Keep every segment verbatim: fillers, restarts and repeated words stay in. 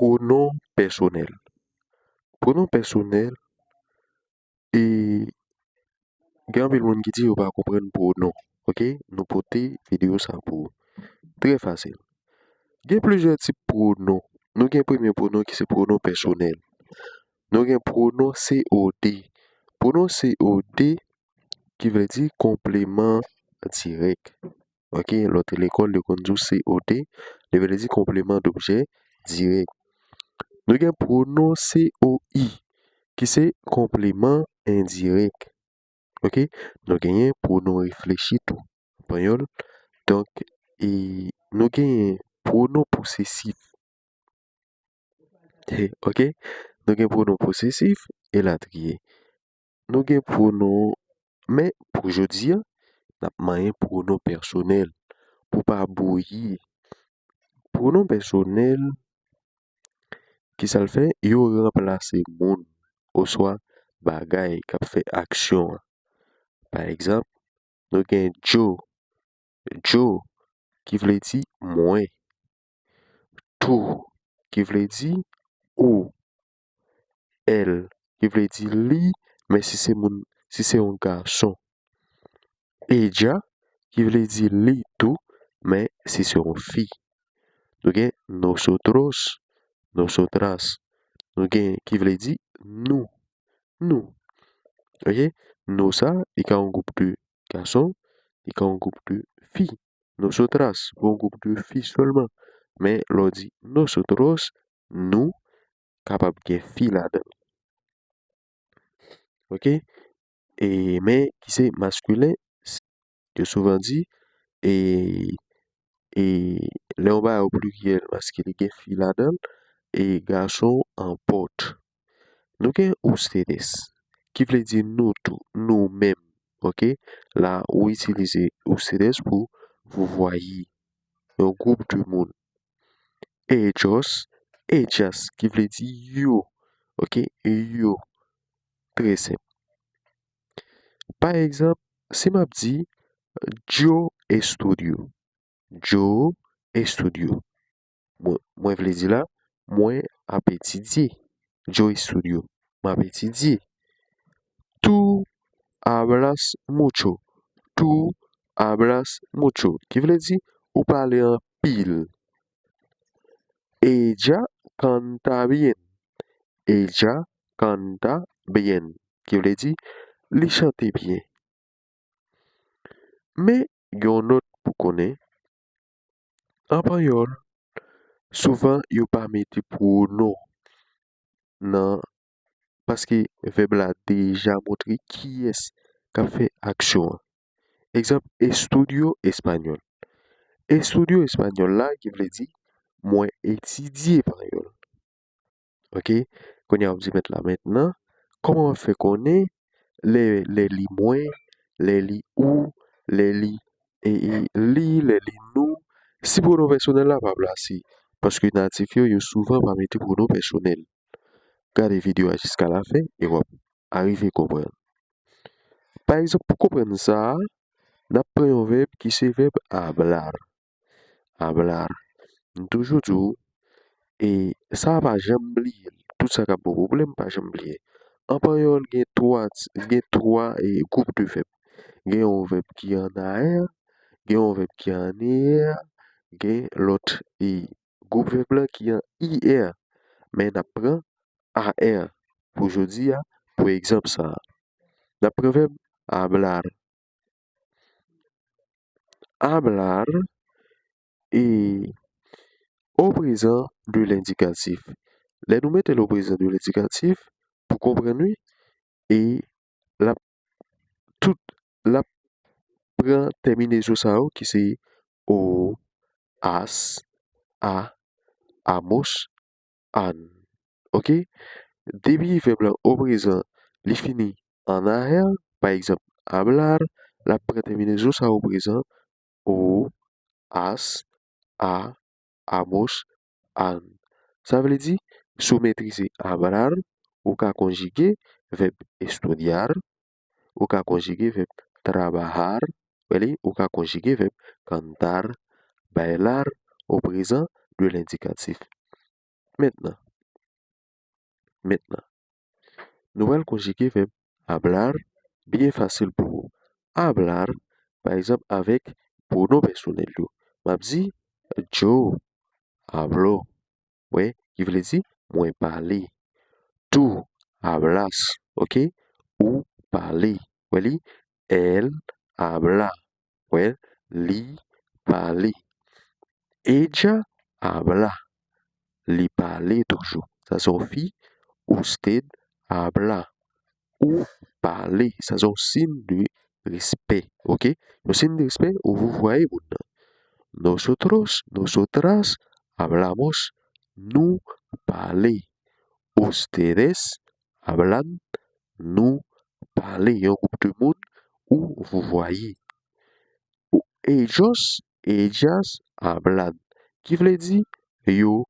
pwonon pèsonèl. Pwonon pèsonèl, e gen anpil moun ki di yo pa konprann pwonon. Oke? Nou pote videyo sa pou ou. Trè fasil. Gen plizyè tip pwonon. Nou gen premye pwonon ki se pwonon pèsonèl. Nou gen pwonon C O D. Pwonon C O D ki vle di konpleman dirèk. Oke, lè w te lekòl, yo konn di w C O D, li vle di konpleman dobjè dirèk. Nou gen pwonon C O I, ki se konpleman endirèk. Oke, nou genyen pwonon reflechi tou, an panyòl. Donk, e, nou genyen pwonon posesif. Oke, nou gen pwonon posesif, elatriye. Nou gen pwonon, men pou jodi a, n ap manyen pwonon pèsonèl pou pa bouyi. Pwonon pèsonèl, ki sa l fè? Yo ranplase moun oswa bagay k ap fè aksyon an. Pa egzanp, nou gen Joe. Joe, ki vle di mwen. Tou, ki vle di ou. L, ki vle di li, men si se moun, si se yon gason. Ella, ki vle di li tou, men si se yon fi. Nou gen nosotros, nosotras. Nou gen ki vle di nou, nou. Oke? Nou sa, li ka yon gwoup de gason, li ka yon gwoup de fi. Nosotras, pou yon gwoup de fi sèlman. Men, lè w di nosotros, nou, kapab gen fi ladan l. Oke? E, men, ki se maskilen, yo souvan di, e, e, lè yon bagay o pliryèl maskilen gen fi ladan l, e gason anpòt. Nou gen ustedes, ki vle di nou tou, nou menm. Oke? La, ou itilize ustedes pou vouvoye yon gwoup de moun. Ellos, ellas, ki vle di yo. Oke? Yo. Trè senp. Pa egzanp, si m ap di, yo estudio. Yo estudio. Mwen, mwen vle di la, mwen ap etidye. Yo estudio. Mwen ap etidye. Tú hablas mucho. Tú hablas mucho. Ki vle di, ou pale anpil. Ella canta bien. Ella canta bien. Ki vle di, li chante byen. Men, gen yon nòt pou konnen. An panyòl, souvan yo pa mete pwonon nan, paske vèb la deja montre kiyès k ap fè aksyon an. Egzanp, estudio español. Estudio español la, ki vle di, mwen etidye panyòl. Oke? Kounye a, w ap di mèt la mentnan, kòman w ap fè konnen lè, lè li mwen, lè li ou, lè li, e, e, li, lè li nou, si pwonon pèsonèl la pa plase? Paske natif yo, yo souvan pa mete pwonon pèsonèl. Gade videyo a jiska lafen e w ap arive konprann. Pa egzanp, pou konprann sa a, n ap pran yon vèb ki se vèb hablar. Hablar. M toujou di w, e sa a pa janm bliye l. Tout sa k ap ba w pwoblèm, pa janm bliye. An panyòl, gen twa, gen twa, e, gwoup de vèb. Gen yon vèb ki an A R, gen yon vèb ki an E R, gen lòt, e, gwoup vèb la ki an I R. Men n ap pran A R pou jodi a, pou egzanp sa a. N ap pran vèb hablar. Hablar e au présent de l'indicatif. Lè nou mete l au présent de l'indicatif, pou konprann wi, e l ap tout, l ap pran tèminezon sa yo ki se o, as, a, amos, an. Oke? Depi vèb la o prezan, li fini an A R, pa egzanp, hablar, l ap pran tèminezon sa o prezan, o, as, a, amos, an. Sa vle di, si w metrize hablar, ou ka konjige vèb estudiar, ou ka konjige vèb trabajar, ou ka konjige vèb cantar, bailar, au présent de l'indicatif. Mentnan, mentnan, nou pral konjige vèb hablar byen fasil pou ou. Hablar, pa egzanp, avèk pwonon pèsonèl yo. M ap di, yo hablo, wè, ki vle di mwen pale. Tú hablas, oke? Ou pale. Wè li, él habla, wè, li pale. Ella habla, li pale toujou. Sa se yon fi, usted habla, ou pale. Sa se yon siy de respè, oke? Yon siy de respè, ou vwavwaye moun nan. Nosotros, nosotras hablamos, nou pale. Ustedes hablan, nou pale. Yon gwoup de moun ou vwavwaye. Ellos, ellas hablan, ki vle di yo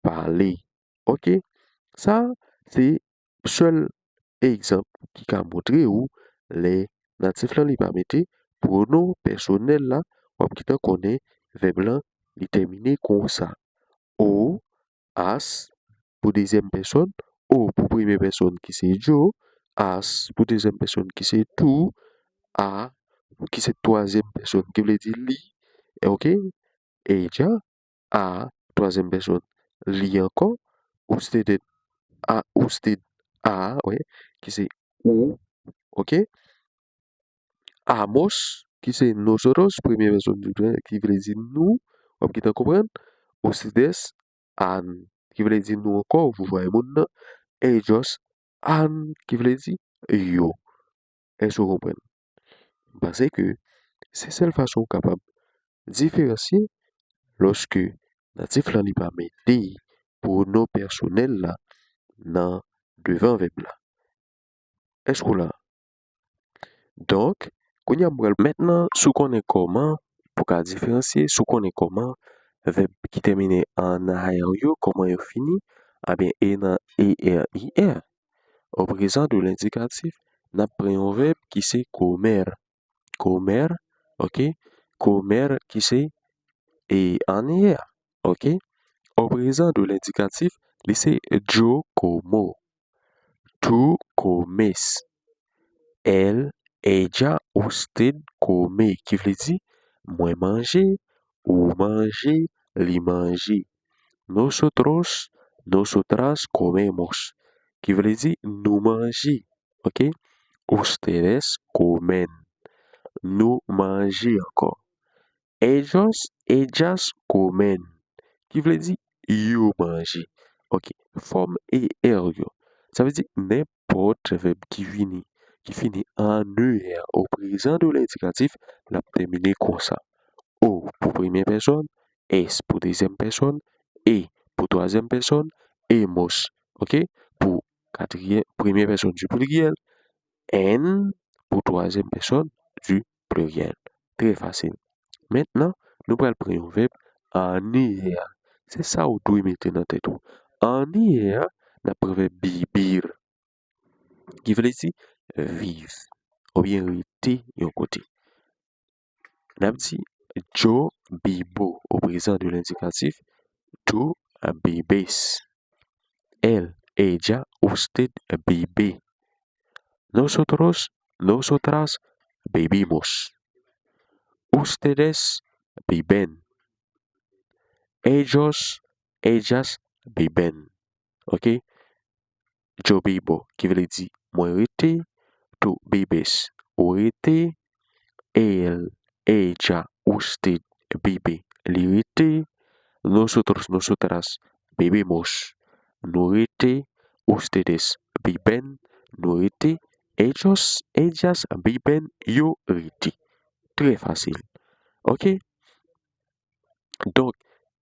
pale. Oke? Sa se sèl egzanp ki ka montre ou lè natif lan li pa mete pwonon pèsonèl la, w ap gentan konnen vèb lan li tèmine konsa. O, as pou dezyèm pèsòn, o pou premye pèsòn ki se yo, as pou dezyèm pèsòn ki se tú, a ki se twazyèm pèsòn ki vle di li, oke? Ella, a twazyèm pèsòn li ankò, ustedes, a, usted, a, wè, ki se ou, oke? Amos, ki se nosotros, premye pèsòn ki vle di nou, w ap gentan konprann. Ustedes han, ki vle di nou ankò, ou vwavwaye moun nan. Ellos han, ki vle di yo. Èske w konprann? M panse ke se sèl fason w kapab diferansye lòske natif lan li pa mete pwonon pèsonèl la nan devan vèb la. Èske w la? Donk, kounye a m pral mentnan, si w konnen kòman pou ka diferansye, si w konnen kòman vèb ki tèmine an er yo, kòman yo fini, ebyen, e nan er, ir. Au présent de l'indicatif, n ap pran yon vèb ki se comer. Comer, oke? Comer ki se e an er, oke? Au présent de l'indicatif, li se yo como. Tú comes. Él, ella, usted come, ki vle di mwen manje, ou manje, li manje. Nosotros, nosotras comemos, ki vle di nou manje, oke? Ustedes comen. Nou manje ankò. Ellos, ellas comen, ki vle di yo manje. Oke, fòm er yo. Sa vle di nenpòt vèb ki vini, ki fini an er au présent de l'indicatif, l ap tèmine konsa. O pou premye pèsòn, es pou dezyèm pèsòn, e pou twazyèm pèsòn, hemos, oke, pou katriyèm, premye pèsòn du pluriel, en pou twazyèm pèsòn du pluriel. Trè fasil. Mentnan, nou pral pran yon vèb an er. Se sa ou dwe mete nan tèt ou. An er, n ap pran vèb vivir, ki vle di viv, oubyen rete yon kote. N ap di yo vivo au présent de l'indicatif, tú vives. Él, ella, usted vive. Nosotros, nosotras vivimos. Ustedes viven. Ellos, ellas viven. Oke? Yo vivo, ki vle di mwen rete. Tú vives, ou rete. Él, ella, usted vive, li rete. Nosotros, nosotras vivimos, nou rete. Ustedes viven, nou rete. Ellos, ellas viven, yo rete. Trè fasil. Oke? Donk,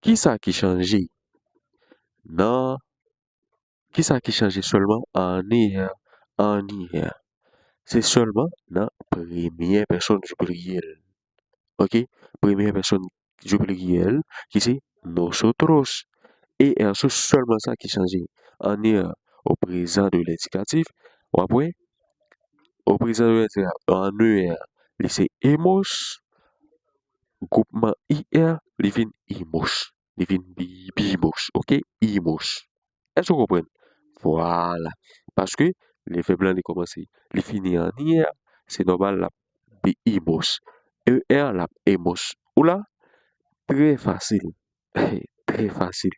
kisa ki chanje nan, kisa ki chanje sèlman an er, an er? Se sèlman nan premyè pèsòn du pluriel. Oke? Premyè pèsòn du pluriel, ki se nosotros. E er, se sèlman sa ki chanje. An er, au présent de l'indicatif, w ap wè, au présent de l'indicatif, an er, li se hemos, gwoupman ir, li vin imos. Li vin bi-, bimos, oke? Imos. Èske w konprann? Vwala. Paske lè vèb lan li kòmanse, li fini an I R, se nòmal l ap be imos. E R l ap emos. Ou la? Trè fasil. Trè fasil.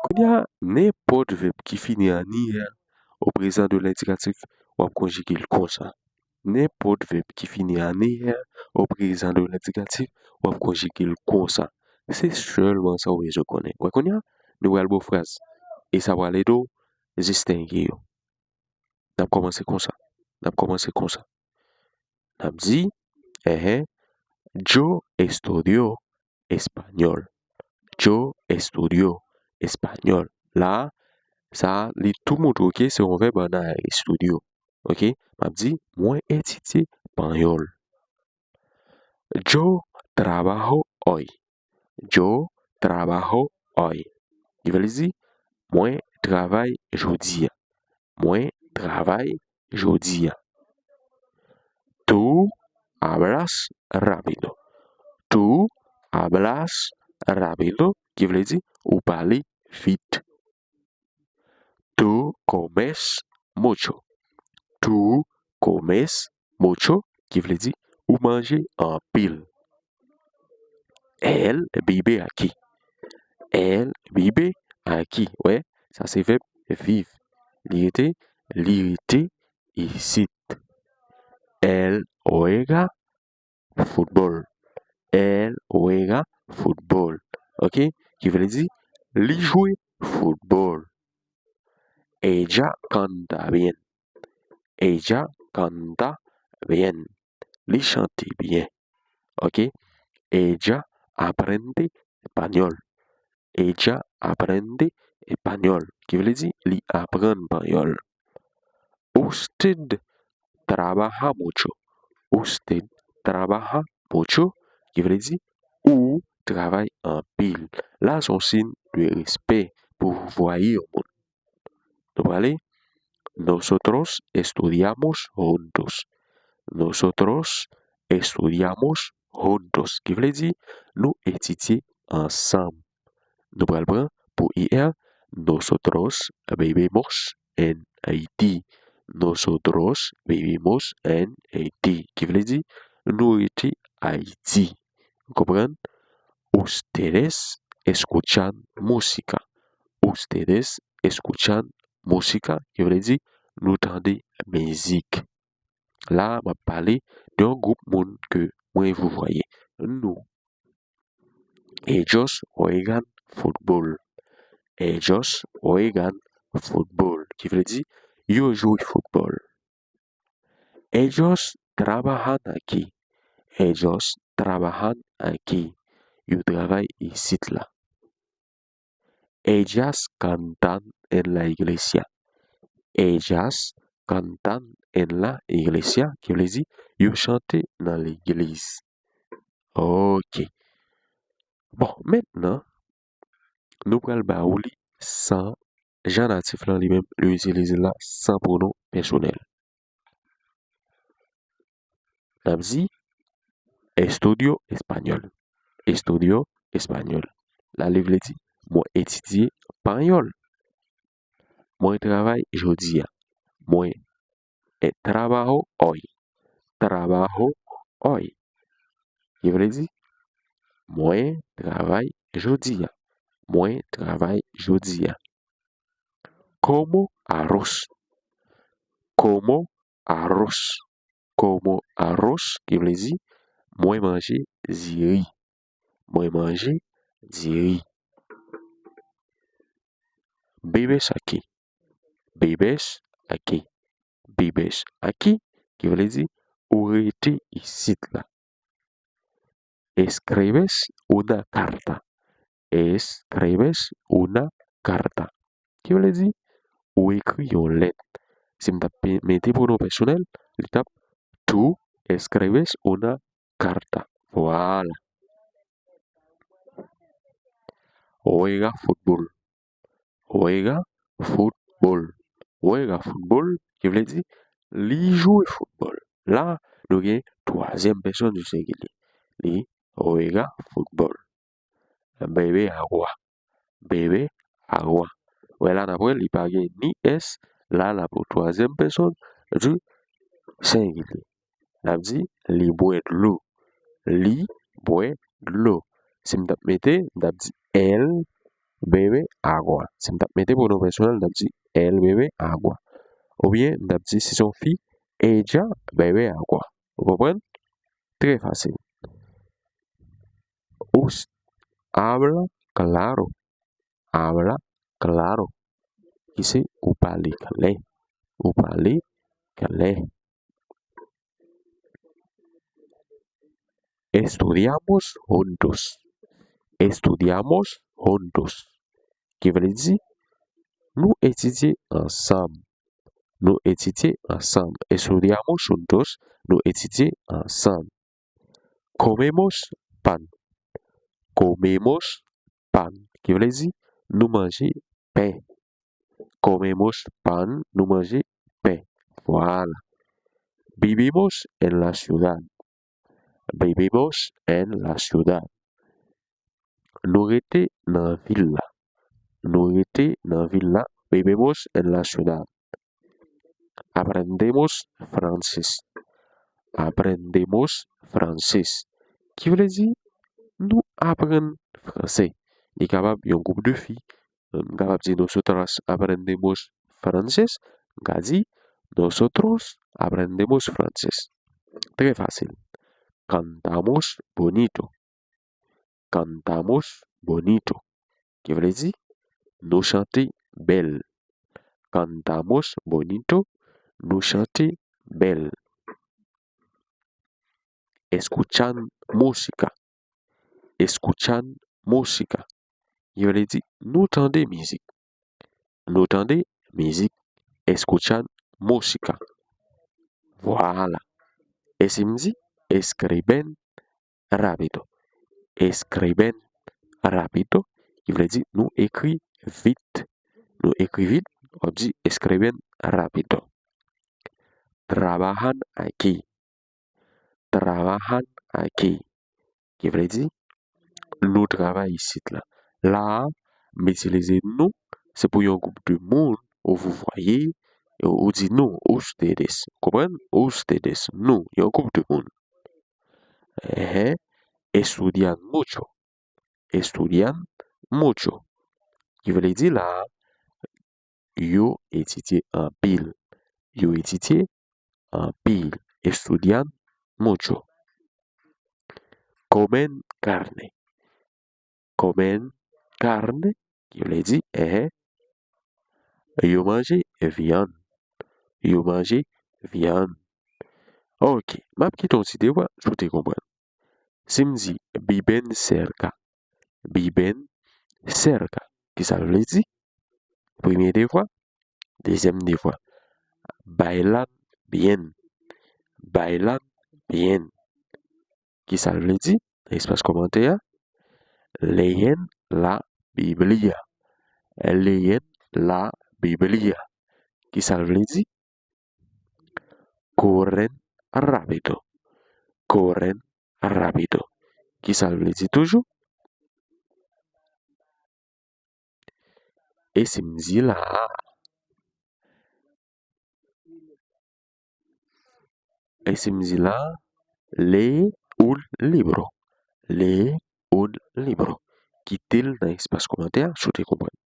Kounye a, nenpòt vèb ki fini an I R o prezan de lendikatif, w ap konjige l konsa. Nenpòt vèb ki fini an E R o prezan de lendikatif, w ap konjige l konsa. Se sèlman sa w bezwen konnen. Wè kounye a, nou pral ba w fraz. E sa pral ede w distenge yo. N ap kòmanse konsa. N ap kòmanse konsa. N ap di, enhen, Yo estudio español. Yo estudio español. La, sa, li tou montre w ke se yon vèb an A R, estudio. Oke? M ap di, mwen etidye panyòl. Yo trabajo hoy. Yo trabajo hoy. Ki vle di, mwen travay jodi a. Mwen travay jodi a. Tú hablas rápido. Tú hablas rápido, ki vle di, ou pale vit. Tú comes mucho. Tú comes mucho, ki vle di, ou manje anpil. Él vive aquí. Él vive aquí. Wè, sa se vèb viv. Li rete, li rete isit. Él juega fútbol. Él juega fútbol. Oke? Ki vle di, li jwe foutbòl. Ella canta bien. Ella canta bien. Li chante byen. Oke? Ella aprende español. Ella aprende español. Ki vle di, li aprann panyòl. Usted trabaja mucho. Usted trabaja mucho. Ki vle di, ou travay anpil. La, se yon siy de respè pou vwaye yon moun. Nou prale, nosotros estudiamos juntos. Nosotros estudiamos juntos. Ki vle di, nou etidye ansanm. Nou pral pran pou I R, nosotros vivimos en Haití. Nosotros vivimos en Haití. Ki vle di, nou rete Ayiti. Ou konprann? Ustedes escuchan música. Ustedes escuchan música, ki vle di, nou tande mizik. La, m ap pale de yon gwoup moun ke mwen vouvoye. Nou. Ellos juegan fútbol. Ellos juegan fútbol, ki vle di, yo jwe foutbòl. Ellos trabajan aquí. Ellos trabajan aquí. Yo travay isit la. Ellas cantan en la iglesia. Ellas cantan en la iglesia, ki vle di, yo chante nan legliz. Oke. Bon, mentnan, nou pral ba ou li san, jan natif lan li menm, li itilize l la san pwonon pèsonèl. N ap di, estudio español. Estudio español. La, li vle di, mwen etidye panyòl. Mwen travay jodi a. Mwen, eh, trabajo hoy. Trabajo hoy. Ki vle di, mwen travay jodi a. Mwen travay jodi a. Como arroz. Como arroz. Como arroz, ki vle di, mwen manje diri. Mwen manje diri. Vives aquí. Vives aquí. Vives aquí, ki vle di, ou rete isit la. Escribes una carta. Escribes una carta. Ki vle di, ou ekri yon lèt. Si m t ap pe-, mete pwonon pèsonèl, li t ap, tú escribes una carta. Vwala. Juega fútbol. Juega fútbol. Juega fútbol, ki vle di, li jwe foutbòl. La, nou gen twazyèm pèsòn di sengilye. Li juega fútbol. Bebe agua. Bebe agua. Wè la, n ap wè, li pa gen ni S. La, n ap wè twazyèm pèsòn di sengilye. N ap di, li bwè dlo. Li bwè dlo. Si m t ap mete, m t ap di, él bebe agua. Si m t ap mete pwonon pèsonèl, m t ap di, él bebe agua. Oubyen, m t ap di, si se yon fi, ella bebe agua. Ou konprann? Trè fasil. Us, habla claro. Habla claro. Ki se ou pale klè. Ou pale klè. Estudiamos juntos. Estudiamos juntos. Ki vle di, nou etidye ansanm. Nou etidye ansanm. Estudiamos juntos, nou etidye ansanm. Comemos pan. Comemos pan. Ki vle di, nou manje pen. Comemos pan, nou manje pen. Vwala. Vivimos en la ciudad. Vivimos en la ciudad. Nou rete nan vil la. Nou rete nan vil la. Vivimos en la ciudad. Aprendemos francés. Aprendemos francés. Ki vle di, nou aprann franse. Li kapab yon gwoup de fi. M kapab di, nosotras aprendemos francés. M ka di, nosotros aprendemos francés. Trè fasil. Cantamos bonito. Cantamos bonito. Ki vle di, nou chante bèl. Cantamos bonito, nou chante bèl. Escuchan música. Escuchan música. Ki vle di, nou tande mizik. Nou tande mizik. Escuchan música. Vwala. E si m di, escriben rápido. Escriben rápido, ki vle di nou ekri vit. Nou ekri vit, w ap di escriben rápido. Trabajan aquí. Trabajan aquí. Ki vle di, nou travay isit la. La a, m itilize nou, se pou yon gwoup de moun, ou vous voyez, ou, ou di nou, ustedes. Konprann? Ustedes, nou, yon gwoup de moun. Ehe. Estudian mucho. Estudian mucho. Ki vle di la, yo etidye anpil. Yo etidye anpil. Estudian mucho. Comen carne. Comen carne. Ki vle di, ehe. Yo manje vyann. Yo manje vyann. Ok, m ap kite yon ti devwa, si w te konprann. Si m di, viven cerca. Viven cerca. Kisa l vle di? Premye devwa. Dezyèm devwa. Bailan bien. Bailan bien. Kisa l vle di? Nan espas kòmantè a. Leen la Biblia. Leen la Biblia. Kisa l vle di? Corren rápido. Corren rápido. Kisa l vle di toujou? E si m di la a? E si m di la a? Lee un libro. Lee un libro. Kite l nan espas kòmantè a, si w te konprann.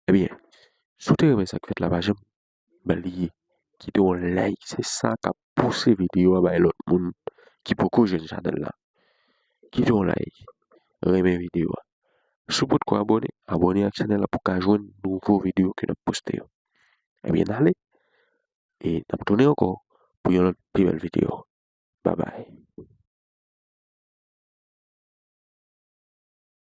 Ebyen, si w te renmen sa k fèt la, pa janm bliye kite yon like. Se sa k ap pouse videyo a bay lòt moun ki poko jwenn chanèl la. Kite yon like, renmen videyo a. Si w potko abòne, abòne ak chanèl la pou w ka jwenn nouvo videyo ke n ap poste yo. Ebyen, n ale. E n ap tounen ankò pou yon lòt pi bèl videyo. Babay.